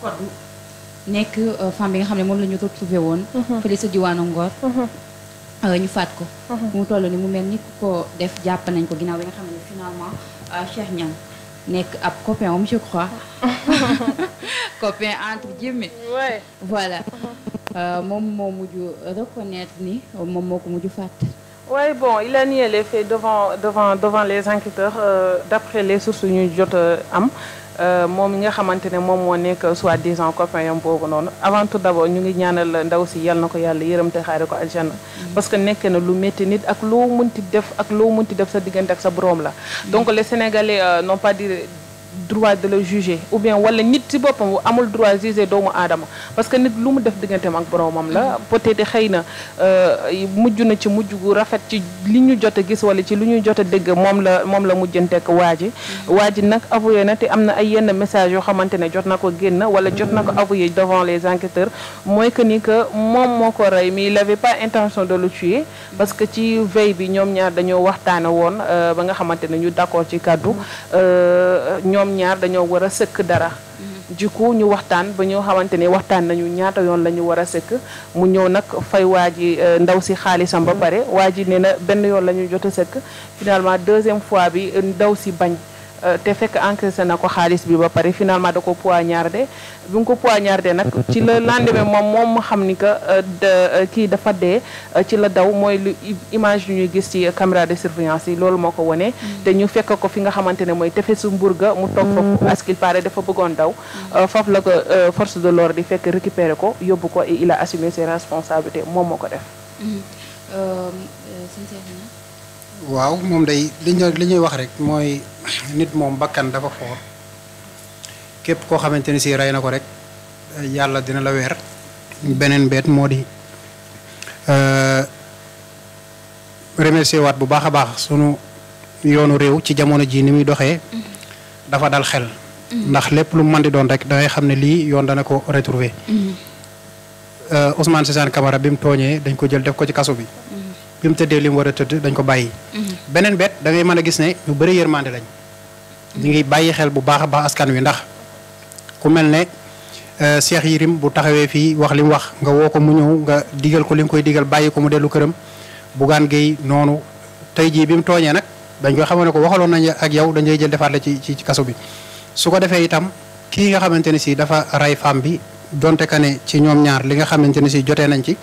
Kodou nekk femme bi nga xam ne moom la ñu retrouvé woon. fële sa diwaanu Ngor. ñu faat ko. mu toll ni mu mel ni ku ko def jàpp nañ ko ginnaaw bi nga xam ne finalement Cheikh Niang nekk ab copain am je crois. copain entre guillemets. ouais. voilà moom moo mujj reconnaître ni moom moo ko mujj faat. Oui, bon, il a nié les faits devant les enquêteurs d'après les sources ñu jot am moom mi nga xamante ne moom moo nekk soi-disant copain yam boobu noonu avant tout d'abord ñu ngi ñaanal ndaw si yal na ko yàlla yërëm te xaare ko aljanna parce que nekk na lu métti nit ak loo mënti def sa diggante ak sa borom la donc les Sénégalais n'ont pas dit droit de le juger ou bien wala nit ci boppam amul droit juger doomu aadama parce que nit lu mu def digganteem ak boromam la peut-être xëy na mujj na ci mujj gu rafet ci li ñu jot a gis wala ci lu ñu jot a dégg moom la mujjanteek waa ji nag avoué na te am na ay yenn message yoo xamante ne jot na ko génn wala jot na ko avoué devant les enquêteurs mooy que ni que moom moo ko rey mais il avait pas intention de le tuer parce que ci veille bi ñoom ñaar dañoo waxtaane woon ba nga xamante ne ñu d'accord ci kàddu ñoom ñaar dañoo war a sëkk dara du coup ñu waxtaan ba ñoo xamante ne waxtaan nañu ñaata yoon la ñu war a sëkk mu ñëw nag fay waa ji ndaw si xaalisam ba pare waa ji nee na benn yoon la ñu jot a sëkk finalement deuxième fois bi ndaw si bañ te fekk encaissé na ko xaalis bi ba pare finalement da ko poignardé bi nga ko poignardé nag ci la lendemain moom mu xam ni que kii dafa dee ci la daw mooy lu image yu ñuy gis ci caméra de surveillance yi loolu moo ko wone te ñu fekk ko fi nga xamante ne mooy tefesu Mbour ga mu toog foofu à ce qu'il paraît dafa bëggoon daw foofu la ko force de l'ordre di fekk récupéré ko yóbbu ko et il a assumé ses responsabilités moom moo ko def waaw moom day li ñuy wax rek mooy nit moom bakkan dafa foor képp koo xamante ni si rey na ko rek yàlla dina la weer beneen beet moo di remercier waat bu baax a baax sunu yoonu réew ci jamono ji ni muy doxee dafa dal xel ndax lépp lu mën di doon rek dangay xam ne lii yoon dana ko retrouver Ousmane Sissane Camara bi mu tooñee dañ ko jël def ko ci kaso bi bi mu tëddee li mu war a tëdd dañ ko bàyyi beneen bet da ngay mën a gis ne ñu bëri yërmande lañ ñu ngi bàyyi xel bu baax a baax askan wi ndax ku mel ne Cheikh Yérim bu taxawee fii wax li mu wax nga woo ko mu ñëw nga digal ko li nga koy digal bàyyi ko mu dellu këram Bougane Gueye noonu tey jii bi mu tooñee nag dañ koy xamal ne ko waxaloon nañ ak yow dañ lay jël defaat la ci kaso bi su ko defee itam kii nga xamante ne si dafa rey femme bi donte ka ne ci ñoom ñaar li nga xamante ne si jotee nañ ci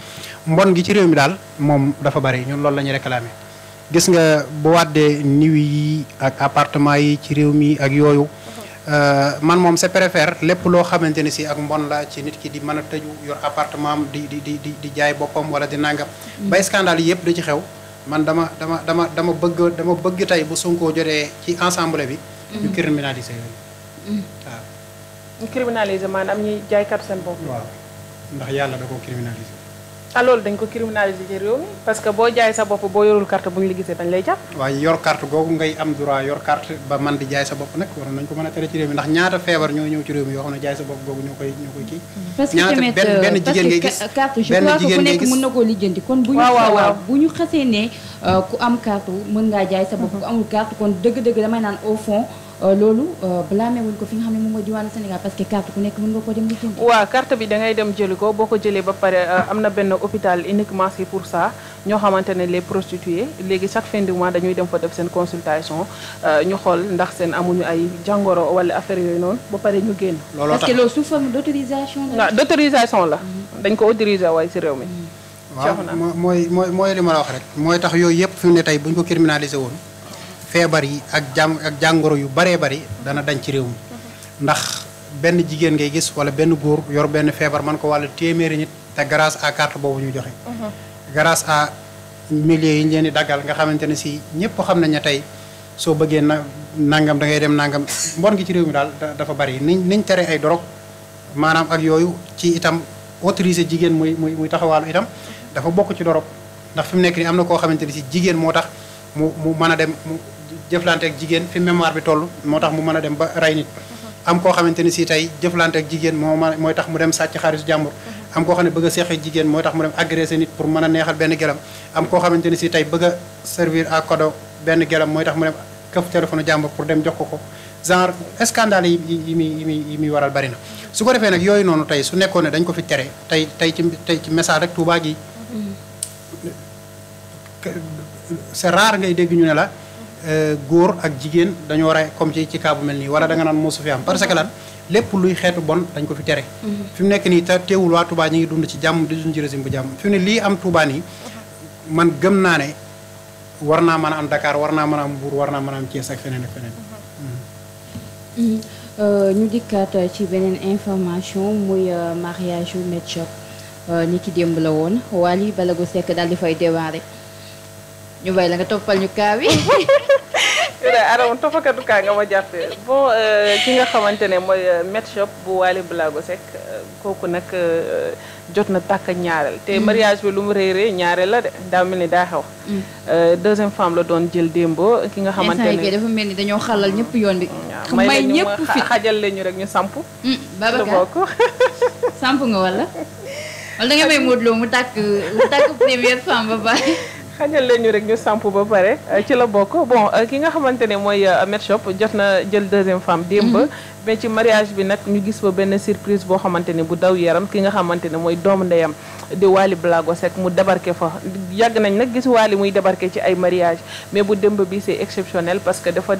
mbon gi ci réew mi daal moom dafa bari ñun loolu la ñuy réclamer gis nga bu wàddee niw yi ak appartement yi ci réew mi ak yooyu man moom c'est préfère lépp loo xamante ne si ak mbon la ci nit ki di mën a tëju yor appartement am di jaay boppam wala di nangam ba scandale yi yëpp da ci xew man dama bëgg tey bu Sonko jotee ci ensemble bi ñu criminaliser yooyu waaw ñu criminaliser maanaam ñuy jaaykat seen bopp waaw ndax yàlla da ko criminaliser loolu dañ ko criminaliser ci réew mi parce que boo jaay sa bopp boo yorul carte bu ñu la gisee dañ lay jàpp waaye yor carte googu ngay am droit yor carte ba man di jaay sa bopp nag waroon nañ ko mën a tere ci réew mi ndax ñaata feebar ñoo ñëw ci réew mi yoo xam ne jaay sa bopp googu ñoo koy kii parce que tamit benn jigéen ngay gis carte je crois que ku nekk mën na koo lijjanti kon bu ñu xasee ne ku am carte mën ngaa jaay sa bopp ku amul carte kon dëgg-dëgg damay naan au fond loolu blâmé wuñ ko fi nga xam ne moom mooy diwaanu Sénégal parce que carte ku nekk mën nga ko dem lijjanti waaw carte bi da ngay dem jëli ko boo ko jëlee ba pare am na benn hôpital uniquement c'est pour ça ñoo xamante ne les prostituées léegi chaque fin du mois dañuy dem fa def seen consultation ñu xool ndax seen amuñu ay jàngoro wala affaire yooyu noonu ba pare ñu génn parce que loolu sous forme d'autorisation la d'autorisation la dañ ko autoriser waaye ci réew mi waaw mooy li ma la wax rek mooy tax yooyu yëpp fi mu ne tey buñ ko criminaliser woon feebar yi ak jàngoro yu baree bari dana dañ ci réew mi ndax benn jigéen ngay gis wala benn góor yor benn feebar man ko wàlla téeméeri nit te grâce à carte boobu ñu joxe grâce à milliers yi ñu leen di daggal nga xamante ne si ñëpp xam nañ ne tey soo bëggee nangam da ngay dem nangam mbon gi ci réew mi daal dafa bari niñ tere ay dorog maanaam ak yooyu ci itam autorisé jigéen muy taxawaalu itam dafa bokk ci dorog ndax fi mu nekk nii am na koo xamante ne si jigéen moo tax mu mën a dem mu jëflante ak jigéen fi mémoire bi toll moo tax mu mën a dem ba rey nit am koo xamante ni si tey jëflante ak jigéen mooy tax mu dem sàcc xaalisu jàmbur am koo xam ne bëgg a seexee jigéen mooy tax mu dem agressé nit pour mën a neexal benn gelam am koo xamante ni si tey bëgg a servir à cadeau benn gelam mooy tax mu dem këf téléphone jàmbur pour dem jox ko genre scandale yi muy waral bari na su ko defee nag yooyu noonu tey su nekkoon ne dañ ko fi tere tey ci message rek Touba gi c'est rare ngay dégg ñu ne la góor ak jigéen dañoo war a comme ci cas bu mel nii wala da nga naan mosu fi am parce que lan lépp luy xeetu bon dañ ko fi tere fi mu nekk nii te teewul waa Touba ñi ngi dund ci jàmm di dund ci régime bu jàmm fi mu ne lii am Touba nii man gëm naa ne war naa mën a am Dakar war naa mën a am Mbour war naa mën a am Thiès ak feneen ak feneen ñu dikkaat ci beneen information muy mariage yu Medshop ni ki démb la woon Wally Ballago Seck daal di fay démarrer ñu bay la nga toppal ñu kaa bi Adama toppakatu kaa nga ma jàppee bon ki nga xamante ne mooy Medshop bu Wally Ballago Seck kooku nag jot na tàkk ñaareel te mariage bi lu mu réeree ñaareel la de daa mel ni daa xew deuxième femme la doon jël démbo ki nga xamante ne dafa mel ni dañoo xalal ñëpp yoon bi may ñëpp fit xajal leen ñu rek ñu samp Babacar samp nga wala da nga may Modou Lo mu tàkk première femme ba bàyyi xajal leen ñu rek ñu samp ba pare ci la bokk bon ki nga xamante ne mooy Medshop jot na jël deuxième femme démb mais ci mariage bi nag ñu gis fa benn surprise boo xamante ne bu daw yaram ki nga xamante ne mooy doomu ndeyam di Wally Ballago Seck mu débarqué fa yàgg nañ nag gis Wally muy débarqué ci ay mariage mais bu démb bi c'est exceptionnel parce que dafa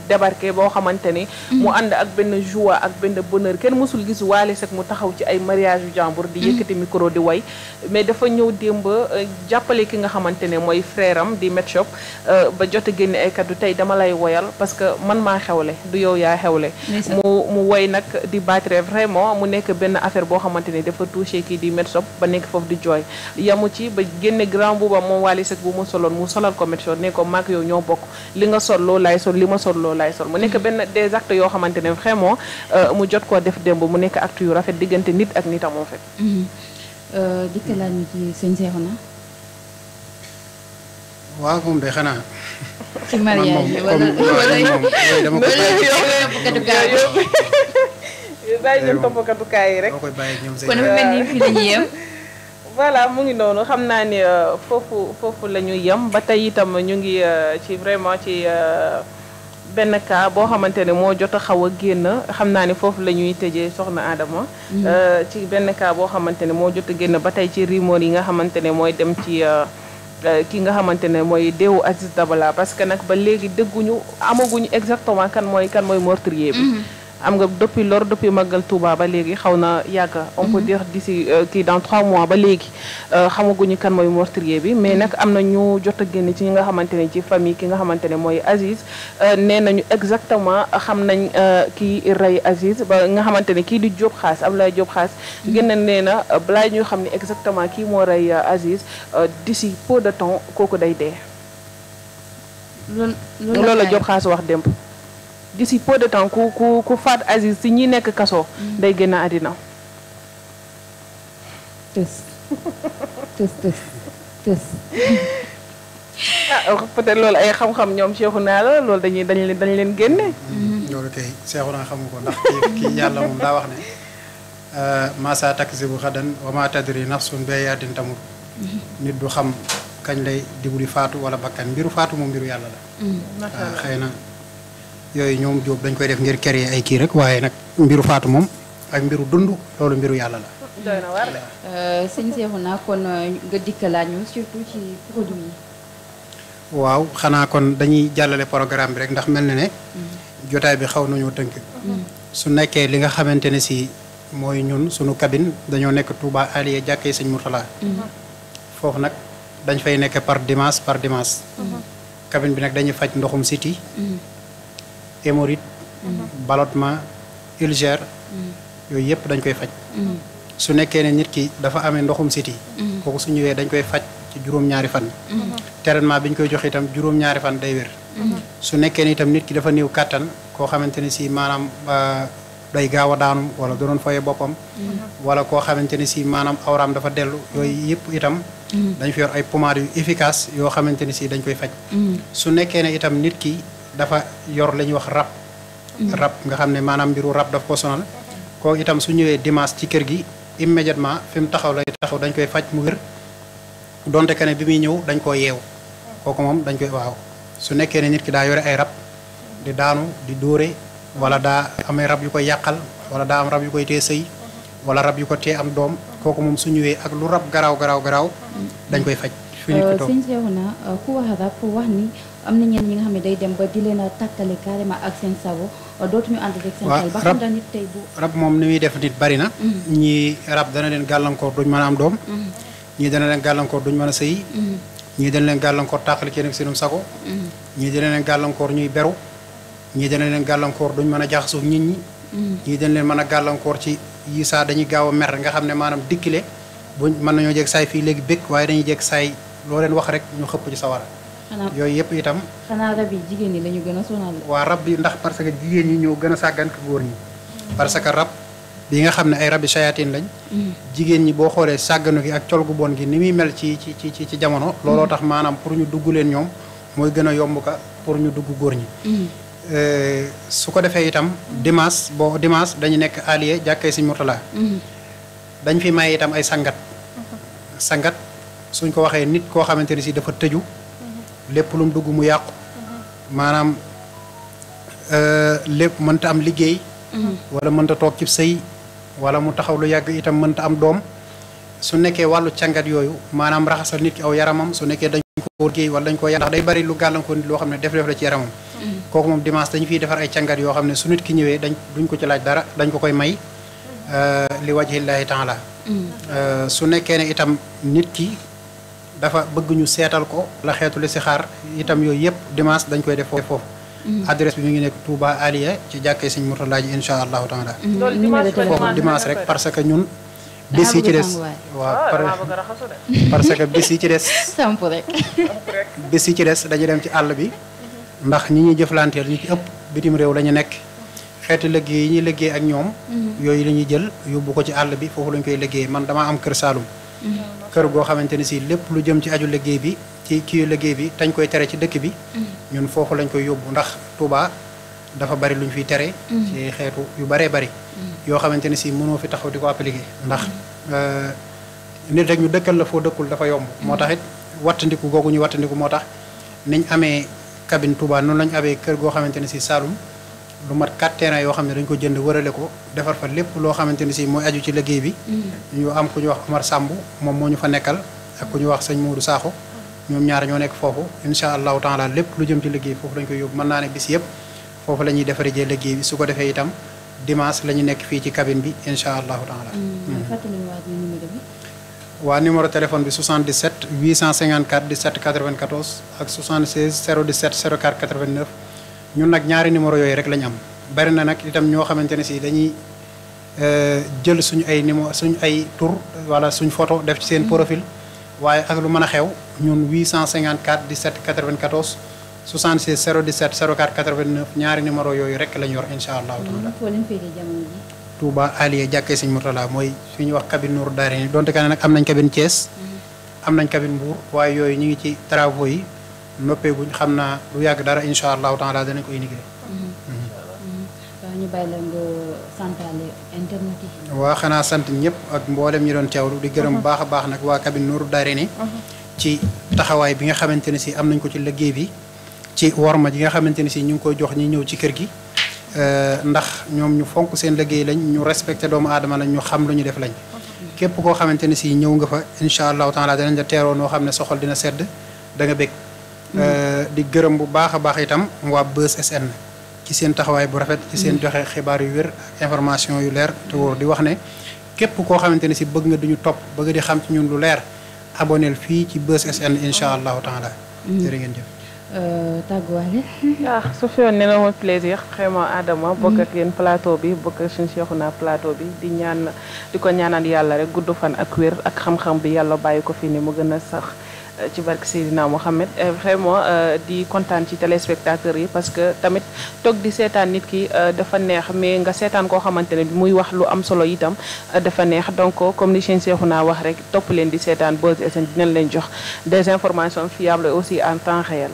débarqué boo xamante ni mu ànd ak benn joie ak benn bonheur kenn mësul gis Wally Seck mu taxaw ci ay mariage yu jàmbur di yëkkati micro di way mais dafa ñëw démb jàppale ki nga xamante ne mooy frère am di Medshop ba jot a génne ay kaddu tey dama lay woyal parce que man maa xewle du yow yaa xewle mu woy nag di battre vraiment mu nekk benn affaire boo xamante ni dafa touché kii di Medshop ba nekk foofu di jooy yamu ci ba génne grand booba moom Wally Seck bu mu soloon mu solal ko Medshop ne ko maak yow ñoo bokk li nga sol loo laay sol li ma sol loo laay sol mu nekk benn des actes yoo xamante ne vraiment mu jot koo def démb mu nekk acte yu rafet diggante nit ak nit amoo fekk dikka laat ñu ci sëñ Seexuna waaw moom de xanaa ci mariage bi wala dama ko bàyyi ñoom toppkatukaay yi rek koy bàyyi ñoom kon dafa mel ni fii la ñuy yem voilà mu ngi noonu xam naa ni foofu la ñuy yem ba tey itam ñu ngi ci vraiment ci benn cas boo xamante ne moo jot a xaw a génn xam naa ni foofu la ñuy tëjee soxna Adama ci benn cas boo xamante ne moo jot a génn ba tey ci rumeur yi nga xamante ne mooy dem ci ki nga xamante ne mooy deewu Aziz Dabala parce que nag ba léegi dégguñu amaguñu exactement kan mooy meurtrier bi am nga depuis Magal Touba ba léegi xaw na yàgg on peut dire d'ici kii dans 3 mois ba léegi xamaguñu kan mooy meurtrier bi mais nag am na ñu jot a génn ci ñi nga xamante ne ci famille ki nga xamante ne mooy Aziz nee nañu exactement xam nañ kii rey Aziz ba nga xamante ne kii di Diop Xaas Abdoulaye Diop Xaas génn nee na balaa ñuy xam ne exactement kii moo rey Aziz d'ici peu de temps kooku day dee loolu la Diop Xaas wax démb d'ici peu de temps ku faat Aziz si ñi nekk kaso day génn àddina tës peut-être loolu ay xam-xam ñoom Cheikhouna la loolu dañ leen génne loolu kay Cheikhouna xamu ko ndax kii yàlla moom daa wax ne masa taksibu xadan wa ma tadri nafsun bi yadin tamut nit du xam kañ lay diguli faatu wala bakkan mbiru faatu moom mbiru yàlla la xëy na yooyu ñoom Jóob dañ koy def ngir créer ay kii rek waaye nag mbiru faatu moom ak mbiru dund loolu mbiru yàlla la. doy na war sëñ Seexuna kon nga dikkalaat ñu surtout ci produit yi. waaw xanaa kon dañuy jàllale programme bi rek ndax mel na ne. jotaay bi xaw nañoo tënk. su nekkee li nga xamante ne si mooy ñun sunu cabine dañoo nekk Touba Aliya jàkkee sëñ Mourtala. foofu nag dañ fay nekk par dimanche. cabine bi nag dañuy faj ndoxum siti hémorroïde ballonnement ulcère yooyu yëpp dañ koy faj su nekkee ne nit ki dafa amee ndoxum siti kooku su ñëwee dañ koy faj ci juróom-ñaari fan traitement bi ñu koy joxe itam juróom-ñaari fan day wér su nekkee ne itam nit ki dafa néew kàttan koo xamante ne si maanaam day gaaw a daanu wala doon foye boppam wala koo xamante ne si maanaam awraam dafa dellu yooyu yëpp itam dañ fi yor ay pommades yu efficace yoo xamante ne si dañ koy faj su nekkee ne itam nit ki dafa yor la ñuy wax rab nga xam ne maanaam mbiru rab daf ko sonal kooku itam su ñëwee dimanche ci kër gi immédiatement fi mu taxaw lay taxaw dañ koy faj mu wér donte que ne bi muy ñëw dañ koo yeew kooku moom dañ koy waaw su nekkee ne nit ki daa yore ay rab di daanu di dóore wala daa amee rab yu koy yàqal wala daa am rab yu koy tee sëy wala rab yu ko tee am doom kooku moom su ñëwee ak lu rab garaaw dañ koy faj fi nit ki toog. sëñ Cheikhouna ku wax rab wax ni am na ñenn ñi nga xam ne day dem ba di leen a tàkkale carrément ak seen sago dootuñu ànd ak seen xel ba xam da nit tey bu rab moom ni muy def nit bari na ñii rab dana leen gàllankoor duñ mën a am doom ñii dana leen gàllankoor duñ mën a sëy ñii dana leen gàllankoor tàqali kenn ak seenum sago ñii dana leen gàllankoor ñuy beru ñii dana leen gàllankoor duñ mën a jaxasoo nit ñi ñii dana leen mën a gàllankoor ci yi saa dañuy gaaw a mer nga xam ne maanaam dikkile buñ mën nañoo jeg saay fii léegi bëgg waaye dañuy jeg saay loo leen wax rek ñu xëpp ci sawara yooyu yëpp itam xanaa rab yi jigéen ñi la ñu gën a sonal waa rab bi ndax parce que jigéen ñi ñoo gën a sàggan ko góor ñi parce que rab bi nga xam ne ay rabi shayatin lañ jigéen ñi boo xoolee sàgganu gi ak col gu bon gi ni muy mel ci jamono looloo tax maanaam pour ñu dugg leen ñoom mooy gën a yomb ka pour ñu dugg góor ñi su ko defee itam dimanche dañu nekk allié jàkkee Sëñ Murtala dañ fi may itam ay sangat suñ ko waxee nit koo xamante ne si dafa tëju lépp lu mu dugg mu yàqu maanaam lépp mënta am liggéey wala mënta toog ci sëy wala mu taxaw lu yàgg itam mënta am doom su nekkee wàllu càngat yooyu maanaam raxasal nit ki aw yaramam su nekkee dañ ko liggéey wala dañ ko ndax day bari lu gàllankoor nit loo xam ne def la ci yaramam kooku moom dimanche dañu fiy defar ay càngat yoo xam ne su nit ki ñëwee duñ ko ci laaj dara dañ ko koy may li wajhillaahi taala su nekkee ne itam nit ki dafa bëgg ñu seetal ko la xeetu li si xaar itam yooyu yëpp dimanche dañ koy def foofu adresse bi mi ngi nekk Touba Aliya ci jàkkee Sëñ Murtala ji insha allahu taala foofu dimanche rek parce que ñun bis yi ci des waaw parce que bis yi ci des samp rek bis yi ci des dañu dem ci àll bi ndax ñi ñuy jëflanteel ñi ci ëpp bitim réew la ñu nekk xeeti liggéey yi ñuy liggéey ak ñoom yooyu la ñuy jël yóbbu ko ci àll bi foofu lañ koy liggéey man damaa am kër Saalum kër goo xamante ni si lépp lu jëm ci aju liggéey bi ci kii liggéey bi tañ koy tere ci dëkk bi ñun foofu lañ koy yóbbu ndax Touba dafa bari lu ñu fiy tere ci xeetu yu baree bari yoo xamante ni si mënoo fi taxaw di ko appliquer ndax nit rek ñu dëkkal la foo dëkkul dafa yomb moo tax it wattandiku googu ñu wattandiku moo tax niñ amee cabine Touba noonu lañ amee kër goo xamante ni si Saalum lu mat 4 terrain yoo xam ne dañ ko jënd wërale ko defar fa lépp loo xamante ni si mooy aju ci liggéey bi ñu am ku ñu wax Omar Samb moom moo ñu fa nekkal ak ku ñu wax sëñ Modou Sakho ñoom ñaar ñoo nekk foofu insha allahu taala lépp lu jëm ci liggéey foofu lañ koy yóbbu mën naa ne bis yëpp foofu la ñuy defaree jee liggéey bi su ko defee itam dimanche la ñu nekk fii ci cabine bi insha allahu taala waa numéro téléphone bi 77 854 17 94 ak 76 017 04 89 ñun nag ñaari numéro yooyu rek lañu am bari na nag itam ñoo xamante ne si dañuy jël suñu ay numéro suñu ay tur wala suñ photo def ci seen profil waaye ak lu mën a xew ñun 854 17 94 76 017 04 89 ñaari numéro yooyu rek lañu yor incha allahu taala. Touba Aliya jàkkee Sëñ Murtala mooy fi ñuy wax cabine Nour Daarayni donte ka ne nag am nañ cabine Thiès am nañ cabine Mbour waaye yooyu ñu ngi ci travaux yi noppeeguñ xam naa lu yàgg dara incha allahu taala danañ ko intégré. ñu bàyyi la nga santaale internet yi. waa xanaa sant ñëpp ak mboolem ñi doon teewlu di gërëm baax a baax nag waa cabine Nour Daarayni ci taxawaay bi nga xamante ne si am nañ ko ci liggéey bi ci worma ji nga xamante ne si ñu ngi koy jox ñi ñëw ci kër gi. ndax ñoom ñu fonk seen liggéey lañ ñu respecté doomu aadama lañ ñu xam lu ñu def lañ képp koo xamante ne si ñëw nga fa incha allahu taala danañ la teeroo noo xam ne soxal dina sedd da nga bég di gërëm bu baax a baax itam waa Buzz SN ci seen taxawaay bu rafet ci seen joxe xibaar yu wér ak information yu leer te wóor di wax ne képp koo xamante ne si bëgg nga duñu topp bëgg di xam ci ñun lu leer aboneel fii ci Buzz SN incha allahu taala jërë ngeen jëf tàgguwaale. su fi woon ne na ma plaisir vraiment Adama bokk ak yéen plateau bi bokk ak suñu Cheikhouna plateau bi di ko ñaanal yàlla rek gudd fan ak wér ak xam-xam bi yàlla bàyyi ko fi ni mu gën a sax ci barke Seydina Mohamed vraiment di kontaan ci téléspectateurs yi parce que tamit toog di seetaan nit ki dafa neex mais nga seetaan koo xamante ne muy wax lu am solo itam dafa neex donc comme ni seen Cheikhouna wax rek topp leen di seetaan Buzz SN dinañ leen jox des informations fiables aussi en temps réel.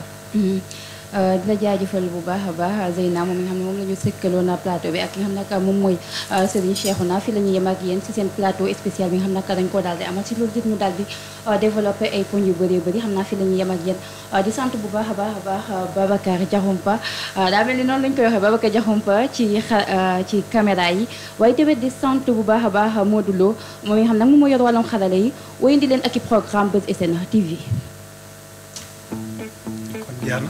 di la jaajëfal bu baax a baax Zeyna moom mi nga xam ne moom la ñu sëkkaloon plateau bi ak ki nga xam nag moom mooy Serigne Cheikhouna fi la ñu yem ak yéen si seen plateau spécial bi nga xam nag dañ koo daal di amal si loolu jët ñu daal di développé ay poñ yu bëree bëri xam naa fi la ñu yem ak yéen di sant bu baax a baax Babacar Diakhoumpa daa mel ni noonu lañ koy waxee Babacar Diakhoumpa ci caméra yi waaye tamit di sant bu baax a baax Modou Lo moom mi nga xam nag moom moo yor wàllum xarala yi woy indi leen ak i programme Buzz SN TV kon jeex na